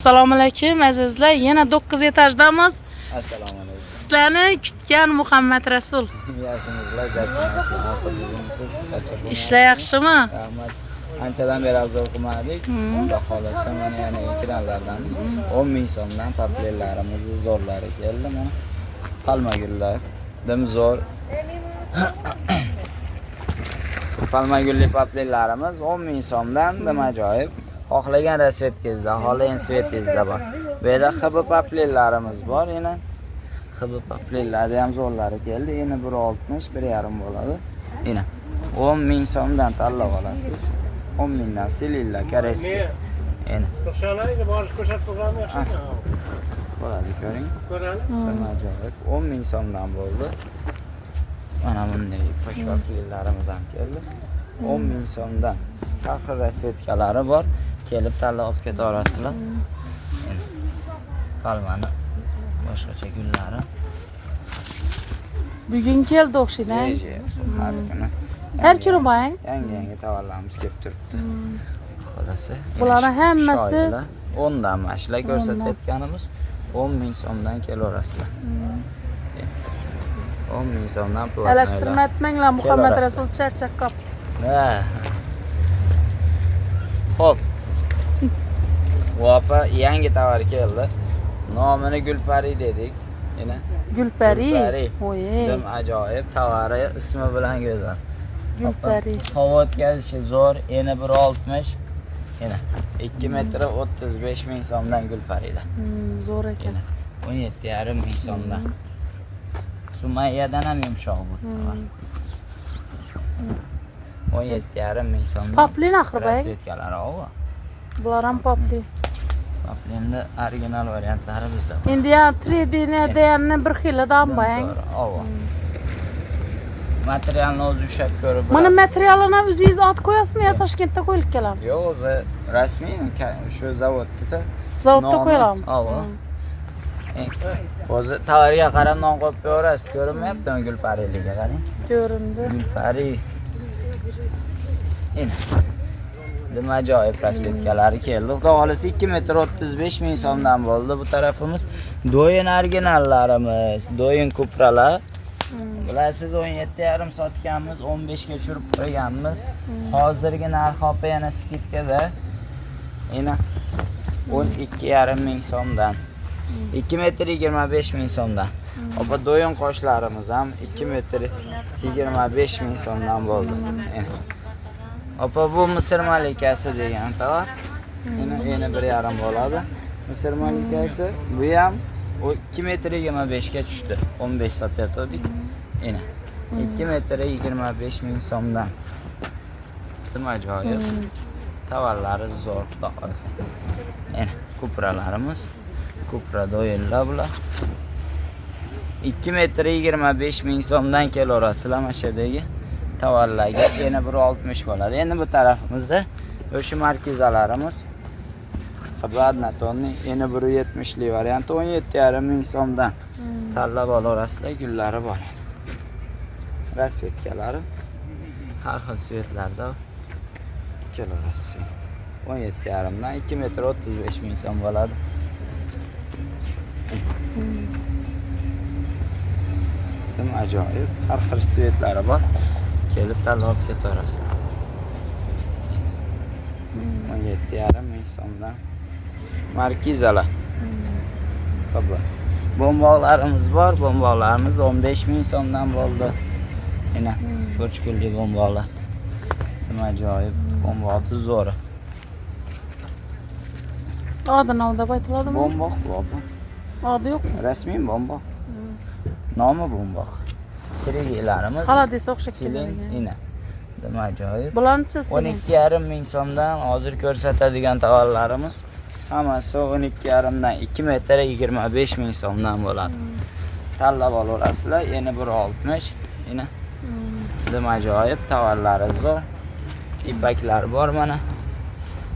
Assalomu alaykum azizlar. Yana 9 etajdamiz. Assalomu alaykum. Sizlarni kutgan Muhammad Rasul. Yaxshimizlar, charchamayapsiz, charchab Ishlar yaxshimi? Rahmat. Anchadan beri obzor qilmadik. Xudo xolasa mana yana ekranlardamiz. 10 ming so'mdan paplerlarimizni zo'rlari keldi mana. Palma gullar. Dim zo'r. Palma gulli paplerlarimiz 10 ming so'mdan dim ajoyib. Xohlagan rasvetkangizda, xohlagan svetingizda bor. Bu yerda XB paplerlarimiz bor yana. XB paplerlarda ham zo'rlari keldi. Endi 1.60, 1.5 bo'ladi. Ina 10 ming so'mdan tanlab olasiz. 10 mingdan Selilla koreyskiy. Endi To'qsonlarga borish ko'rsatib turganmi yaxshimi? bo'ladi, ko'ring. Ko'rali. Dim ajoyib. 10 ming so'mdan bo'ldi. Mana bunday ipak paplerlarimiz ham keldi. 10 ming so'mdan. Har xil rasvetkalari bor. Kelib tanlab olib ketaverasizlar. Endi palmani boshqacha gullari. Bugun keldi o'xshaydi. Svejiy, har kuni. Har kuni bang. Yangi yangi tovarlarimiz kelib turibdi. Xolasi. Bularni hammasi 10 dan mana shular ko'rsatayotganimiz 10 ming so'mdan kelaverasizlar. 10 ming so'mdan platnoylar. Alashtirma etmanglar Muhammad Kelaverasizlar. Rasul charchab qolibdi. Ha. Xo'p. Bu opa yangi tovar keldi. Nomini Gulpari dedik. Yana Gulpari. Gulpari. Voy. Dim ajoyib tovari ismi bilan go'zal. Gulpari. Havo o'tkazishi zo'r, eni 1.60. Yana 2 metr 35 ming so'mdan Gulparida. Zo'r ekan. Yana 17,5 ming so'mdan. Sumayyadan ham yumshoq bu tovar. 17,5 ming so'mdan. Poplin axir bang. Rasvetkalari ova. Bular ham popli. Poplinni original variantlari bizda bor. Endi ham 3D ne deganni bir xilidan bang. To'g'ri, ova. Materialni o'zi ushlab ko'rib Mana bilasiz. materialini o'zingiz ot qo'yasizmi yo Toshkentda qo'yilib keladimi? Yo'q, o'zi rasmiy shu zavodda. Zavodda Nomi- qo'yiladimi? Ova. O'zi tovarga qarab non qo'yib beraverasiz, ko'rinmayaptimi Gulpariliga qarang. Ko'rindi. Gulpari. Ina. Dim ajoyib rasvetkalari keldi. Xudo xolasa 2 metr 35 ming so'mdan bo'ldi bu tarafimiz. Doyin originallarimiz, doyin kupralar. Bular siz 17,5 sotganmiz, 15 ga tushirib qo'yganmiz. Hozirgi narxi opa yana skidkada. Ina 12,5 ming so'mdan. 2 metr 25 ming so'mdan. Opa doyin qoshlarimiz ham 2 metr 25 ming so'mdan bo'ldi. Ina. Opa bu Misr malikasi degan tovar. Ina eni 1,5 bo'ladi. Misr malikasi bu ham 2 metr 25 ga tushdi. 15 sotayotgandik. Ina 2 metr 25 ming so'mdan. Dim ajoyib. Tovarlari zo'r, xudo xolasa. Ina kupralarimiz. Kupra doyinlar bular. 2 metr 25 ming so'mdan kelaverasizlar mana shu yerdagi tovarlarga. Yana 1.60 bo'ladi. Endi bu tarafimizda o'sha markizalarimiz. Однотонный, eni 1.70 lik varianti 17,5 ming so'mdan. Tanlab olaverasizlar, gullari bor. Rasvetkalari har xil svetlarda kelaverasiz. 17,5 dan 2 metr 35 ming so'm bo'ladi. Dim ajoyib, har xil svetlari bor. Kelib tanlab olib ketaverasizlar. 17,5 ming so'mdan markizalar. Xo'p. Bomboqlarimiz bor, bomboqlarimiz 15 ming so'mdan bo'ldi. Ina, ko'chkulli bomboqlar. Dim ajoyib, bomboqni zo'ri. Odi nima deb aytiladimi? Bomboq bu opa. Odi yo'qmi? Rasmiy bomboq. Nomi bomboq. Tirigilarimiz. Xolodiysa o'xshab Silin, keladi. ina. Dim ajoyib. Bularnichi silin. 12,5 ming so'mdan hozir ko'rsatadigan tovarlarimiz hammasi 12,5 dan 2 metr 25 ming so'mdan bo'ladi. Tanlab olaverasizlar. Yana 1.60. Ina. Dim ajoyib tovarlari zo'r. Ipaklar bor mana.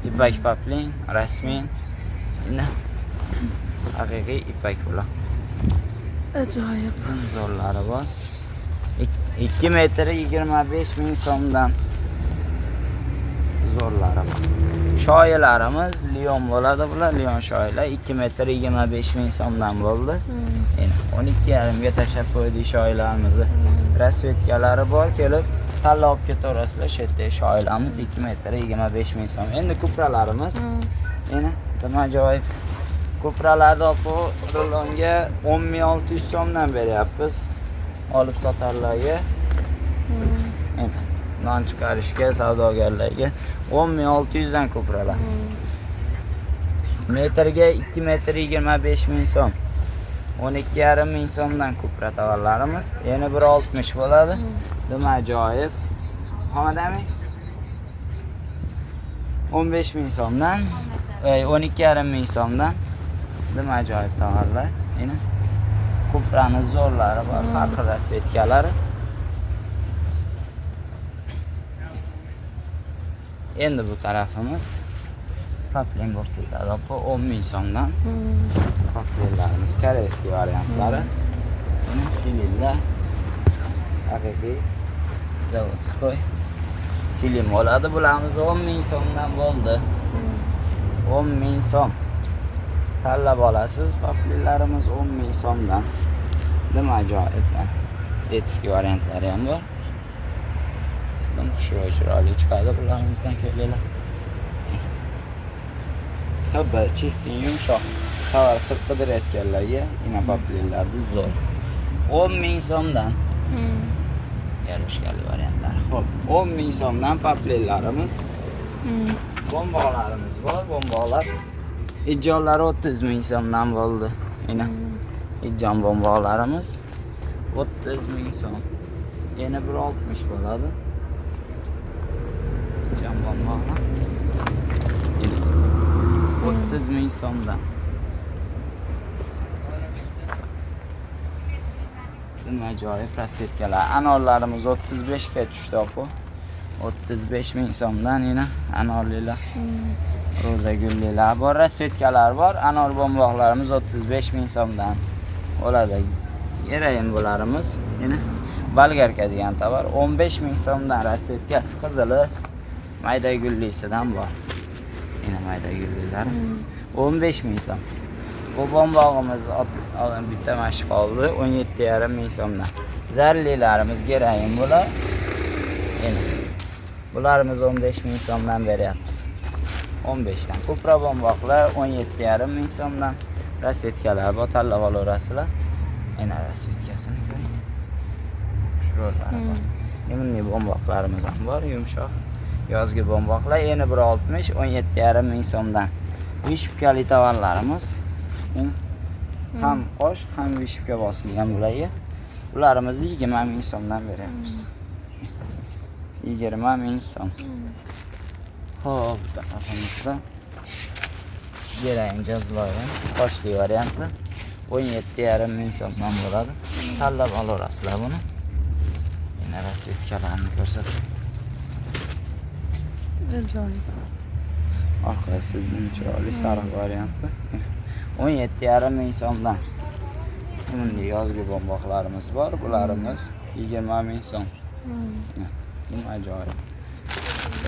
Ipak poplin, rasmiy. Ina. Haqiqiy ipak bular. Ajoyib. Zo'rlari bor. 2 metr 25 ming so'mdan zo'rlari bor. Shoyilarimiz Lion bo'ladi bular, Lion shoyilar 2 metr 25 ming so'mdan bo'ldi. Endi 12,5 ga tashlab qo'ydik shoyilarimizni. Rasvetkalari bor, kelib tanlab olib ketaverasizlar. Shu yerdagi shoyilarimiz 2 metr 25 ming so'm. Endi kupralarimiz endi nima ajoyib. Kupralarni olib rulonga 10.600 so'mdan beryapmiz. Olib sotarlarga. Endi non chiqarishga savdogarlarga 10.600 dan kupralar. Metrga 2 metr 25 ming so'm. 12,5 ming so'mdan kupra tovarlarimiz. Yana 1.60 bo'ladi. Nima ajoyib. Muhammadami? 15 ming so'mdan, 12,5 ming so'mdan. Nima ajoyib tovarlar. Yana kuprani zo'rlari bor, har xil rasvetkalari. Endi bu tarafimiz poplin bo'lib ketadi. Bu 10 ming so'mdan. Poplinlarimiz koreyskiy variantlari. Yana sililla haqiqiy zavodskoy silim bo'ladi. Bularimiz 10 ming so'mdan bo'ldi. 10 ming so'm. Tanlab olasiz. Poplinlarimiz 10 ming so'mdan. Nima ajoyib. Detskiy variantlari ham bor. Chiroyli chiroyli chiqadi bularımızdan ko'ylaklar. Xb чистый yumshoq tovar qilib qidirayotganlarga ina poplinlarni zo'r. 10 ming so'mdan. Yarashganli variantlar. Xo'p, 10 ming so'mdan poplinlarimiz. Bomboqlarimiz bor, bomboqlar. Ijjonlari 30 ming so'mdan bo'ldi. Ina ijjon bomboqlarimiz 30 ming so'm. Yana 1.60 bo'ladi. Ijjon bomboqlar. 30 ming so'mdan. Nima ajoyib rasvetkalar. Anorlarimiz 35 ga tushdi opa. 35 ming so'mdan yana anorlilar. Roza gullilar bor, rasvetkalar bor. Anor bomboqlarimiz 35 ming so'mdan bo'ladi. Erayim bularimiz. Yana bolgarka degan tovar 15 ming so'mdan rasvetkasi qizili, mayda gullisidan bor. Yana mayda gullilari 15 ming so'm. Bu bombog'imiz bitta mash qoldi 17,5 ming so'mdan. Zarlilarimiz gerayin bular. Endi bularimiz 15 ming so'mdan beryapmiz. 15 dan. Kupra bomboqlar 17,5 ming so'mdan. Rasvetkalar bor, tanlab olaverasizlar. Endi rasvetkasini ko'ring. Shularlar bor. Endi bomboqlarimiz ham bor, yumshoq yozgi bomboqlar yana 1.60 17,5 ming so'mdan. Vishipkali tovarlarimiz. Ham qosh, ham vishipka bosilgan bularga. Bularimizni 20 ming so'mdan beryapmiz. 20 ming so'm. Xo'p, bu tarafimizda gerayin jazloyin qoshli varianti 17,5 ming so'mdan bo'ladi. Tanlab olaverasizlar buni. Yana rasvetkalarni ko'rsatib. Ajoyib. Orqasi chiroyli sariq varianti 17,5 ming so'mdan. Bunday yozgi bomboqlarimiz bor. Bularimiz 20 ming so'm. Bu ajoyib.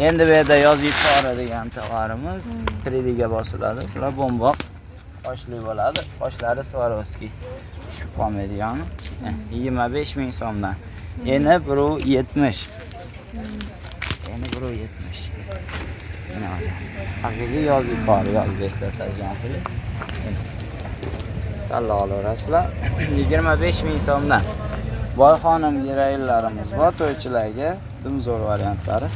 Endi bu yerda yozgi pora degan tovarimiz 3D ga bosiladi. Bular bomboq qoshli bo'ladi. Qoshlari Swarovski tushib qolmaydigan. 25 ming so'mdan. Yana 1.70. Yana 1.70. Haqiqiy yozgi pora, yozgi eslatadigan xili. Tanlab olaverasizlar. 25 ming so'mdan. Boyxonim gerayinlarimiz bor to'ychilarga, dim zo'r variantlari.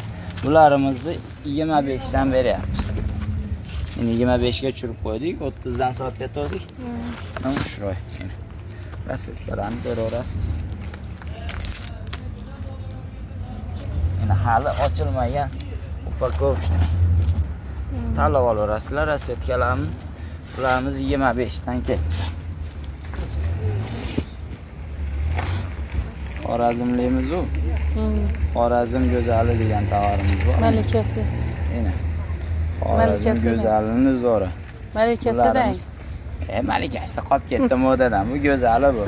Bularimizni 25 dan beryapmiz. Endi 25 ga tushirib qo'ydik, 30 dan sotayotgandik. Mana shuroy. Rasvetkalarni ko'raverasiz. Endi hali ochilmagan upakovka. Tanlab olaverasizlar rasvetkalarni. Bularimiz 25 dan ketdi. Xorazmlimiz u. Xorazm go'zali degan tovarimiz bor. Malikasi. Ena. Xorazm go'zalini zo'ri. Malikasi deng. Malikasi qolib ketdi modadan. Bu go'zali bu.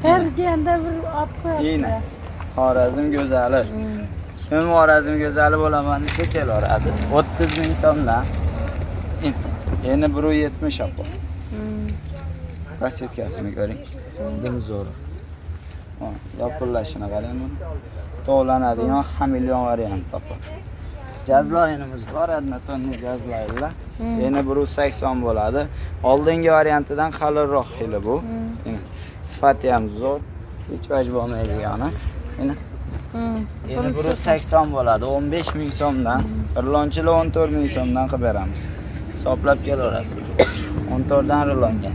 Her ganda bir ot qo'yasizlar. Ena. Xorazm go'zali. Kim Xorazm go'zali bo'laman desa kelaveradi. 30 ming so'mdan. Endi 1.70 opa. Rasvetkasini ko'ring. Dim zo'r. Yopillashini qarang buni. Tovlanadigan xameleon variant opa. Jazloyinimiz bor, однотонный jazloyinlar. Endi 1.80 bo'ladi. Oldingi variantidan qalinroq xili bu. Endi sifati ham zo'r. Hech vaj bo'lmaydigani. Endi Endi 1.80 bo'ladi. 15 ming so'mdan. Rilonchilar 14 ming so'mdan qilib beramiz. Hisoblab kelaverasiz. 14 dan rilonga.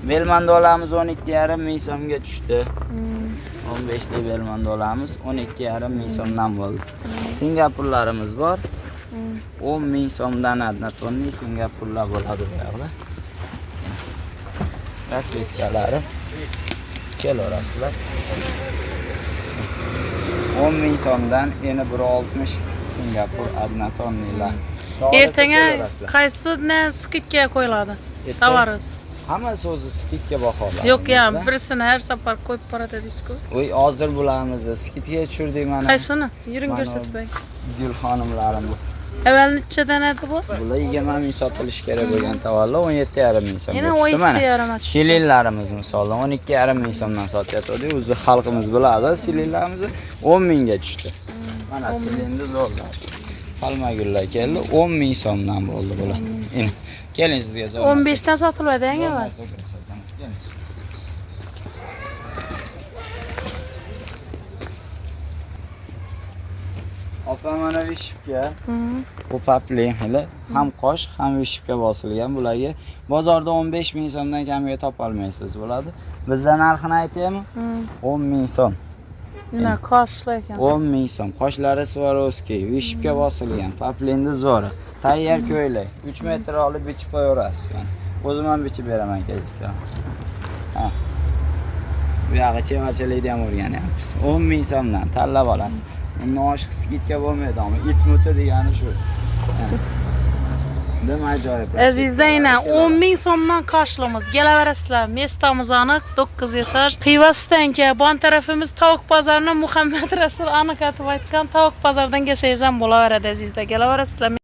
Belmandolamiz 12,5 ming so'mga tushdi. 15 lik belmandolamiz 12,5 ming so'mdan bo'ldi. Singapurlarimiz bor. 10 ming so'mdan однотонный singapurlar bo'ladi bu yoqda. Rasvetkalari kelaverasizlar. 10 ming so'mdan endi 1.60 Singapur однотонный lar. Ertaga qaysi ne skidka qo'yiladi? Tovaringiz. Hammasi o'zi skidka baholar. Yo'q ya, birisini har safar qo'yib boradi dedingiz-ku. Uy, hozir bularimizni skidkaga tushirdik mana. Qaysini? Yuring Mana ko'rsatib bering. Gul xonimlarimiz. Avval nechadan edi bu? Bular 20 ming sotilishi kerak bo'lgan tovarlar 17,5 ming so'mga Yana tushdi mana. 17,5 tushdi. Silinlarimiz misoldan 12,5 ming so'mdan sotyapti. O'zi xalqimiz biladi, silinlarimizni 10 mingga tushdi. Mana silinni zo'rlar. Palmagullar keldi, 10 ming so'mdan bo'ldi bular. Ina, keling sizga zo'r. 15 dan sotiladi eng avval. Opa mana vishibka. Bu paplin hali ham qosh, ham vishibka bosilgan bularga. Bozorda 15 ming so'mdan kamiga topolmaysiz bo'ladi. Bizda narxini aytaymi? 10 ming so'm. Nima qoshli ekan. 10 ming so'm. Qoshlari Swarovski, vishibka bosilgan, paplinni zo'ri. Tayyor ko'ylak. 3 metr olib bichib qo'yaverasiz. Mana. O'zim ham bichib beraman kelishsa. Ha. Bu yog'i chevarchilikni ham o'rganyapmiz. 10 ming so'mdan tanlab olasiz. Undan oshiq skidka bo'lmaydi, ammo it muti degani shu. Ha. Dim ajoyib. Azizlar yine 10 ming so'mdan qoshligimiz. Kelaverasizlar. Mestamiz aniq 9 etaj. Xivosdanka bon tarafimiz tovuq bozorini Muhammad Rasul aniq aytib aytgan tovuq bozoridan kelsangiz ham bo'laveradi azizlar. Kelaverasizlar.